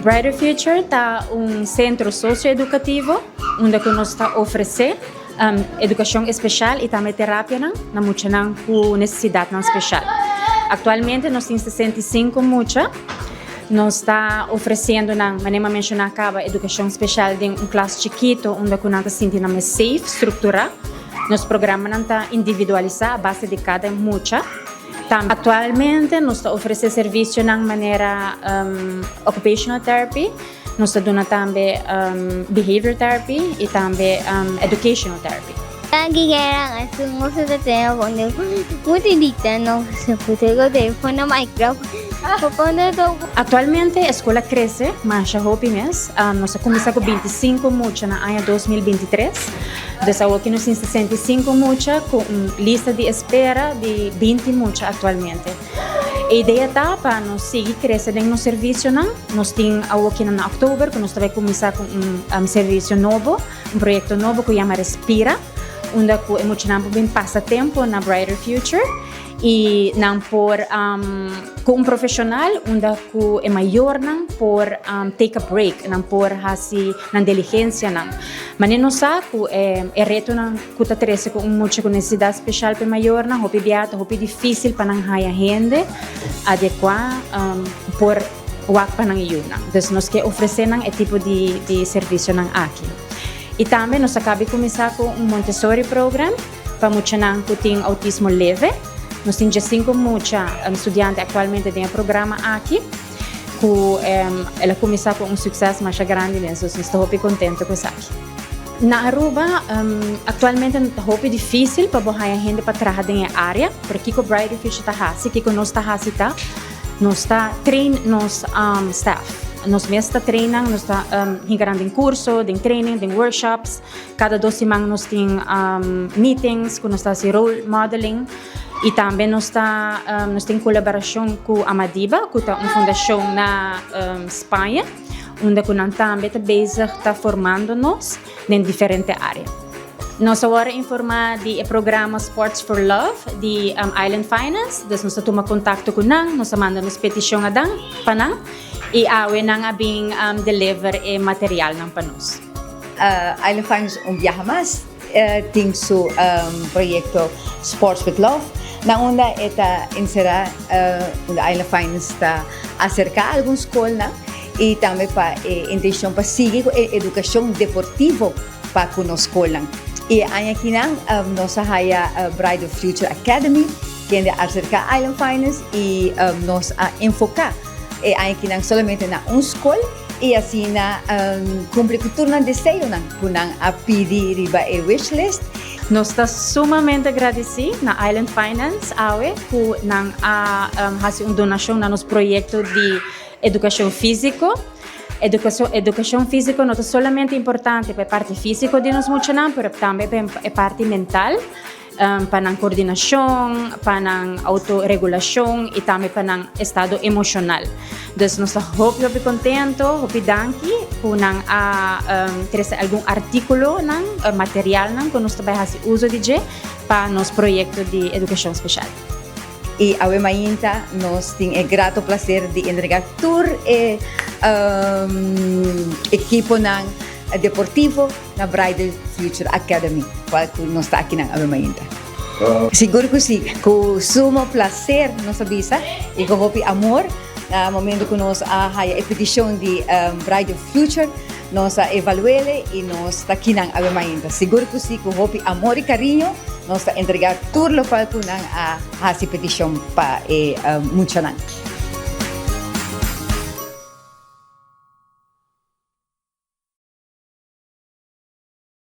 Brighter Future ta un sentro socio-edukativo unda ku nos ta ofresé edukashon espeshal i tambe terapianan na muchanan ku nesesidatnan speshal. Aktualmente nos tin 65 mucha. Nos ta ofresiendo nan, manera mi a menshoná kaba, edukashon speshal den un klas chikito unda ku nan ta sinti nan mes safe, strukturá. Nos programanan ta individualisá a base di kada mucha. Tambe aktualmente nos ta ofresé servisionan manera occupational therapy, nos ta duna tambe behavior therapy i tambe educational therapy. Aktualmente e skol a krese masha hopi mes. Nos a kuminsá ku 25 mucha na aña 2023. Dus awoki nos tin 65 mucha ku un lista di espera di 20 mucha aktualmente. E idea ta pa nos sigui krese den nos servisionan. Nos tin awoki na oktober ku nos ta bai kuminsá ku un servisio nobo, un proyekto nobo ku yama Respira, unda ku e muchanan por bin pasa tempu na Brighter Future i nan por ku un profeshonal unda ku e mayornan por take a break, nan por hasi nan diligensianan. Manera nos sa ku e retonan ku ta trese ku un mucha ku nesesidat speshal pa e mayornan hopi bia ta hopi difisil pa nan haya hende adekuá por wak pa nan yunan. Dus nos ke ofresé nan e tipo di servisionan aki. I tambe nos a kaba di kuminsá ku un Montessori program pa muchanan ku tin outismo leve. Nos tin 15 mucha studiante aktualmente den e programa aki ku el a kuminsá ku un sukses masha grandi mes, dus nos ta hopi kontento ku esaki. Na Aruba aktualmente ta hopi difísil pa bo haña hende pa traha den e área, pero kiko Brighter Future ta hasi, kiko nos ta hasi ta nos ta train nos staff. Nos mes ta train nan, nos ta hinka nan den kurso, den training, den workshops. Kada dos siman nos tin meetings ku nos ta hasi role modeling i tambe nos ta nos tin kolaborashon ku Amadiba ku ta un fundashon na Spaña unda ku nan tambe ta bezig ta formando nos den diferente área. Nos awor a informá di e programa Sports for Love di Island Finance, dus nos a tuma kontakto ku nan, nos a manda nos petishon adan pa nan i awe nan a bin deliver e materialnan pa nos. Island Finance un biaha mas tin su proyekto Sports with Love na unda e ta enserá unda Island Finance ta aserká algun skolnan i tambe pa e intenshon pa sigui ku e edukashon deportivo pa ku nos skolnan. I e aña akinan nos a haya Brighter Future Academy kende a aserká Island Finance i nos a enfoká e aña akinan solamente na un skol. I asina kumpli ku tur nan deseonan ku nan a pidi riba e wishlist. Nos ta sumamente gradisí na Island Finance awe ku nan a hasi un donashon na nos proyekto di edukashon físiko. Edukashon físiko no ta solamente importante pa e parti físiko di nos muchanan, pero tambe pa e parti mental. Pa nan koordinashon, pa nan outoregulashon i tambe pa nan estado emoshonal. Dus nos ta hopi hopi kontento, hopi danki ku nan a trese algun artíkulonan, materialnan ku nos ta bai hasi uso di dje pa nos proyekto di edukashon speshal. I awe mainta nos tin e grato plaser di entrega tur e ekiponan deportivo na Brighter Future Academy, cual cu nos ta akinan awe mainta. Sigur cu si, cu sumo placer nos a bisa y cu hopi amor, na momento cu nos a haya e peticion di Brighter Future, nos a evaluele y nos ta akinan awe mainta. Sigur cu si, cu hopi amor y cariño nos ta entrega tur locual cu nan a haci peticion pa e muchanan.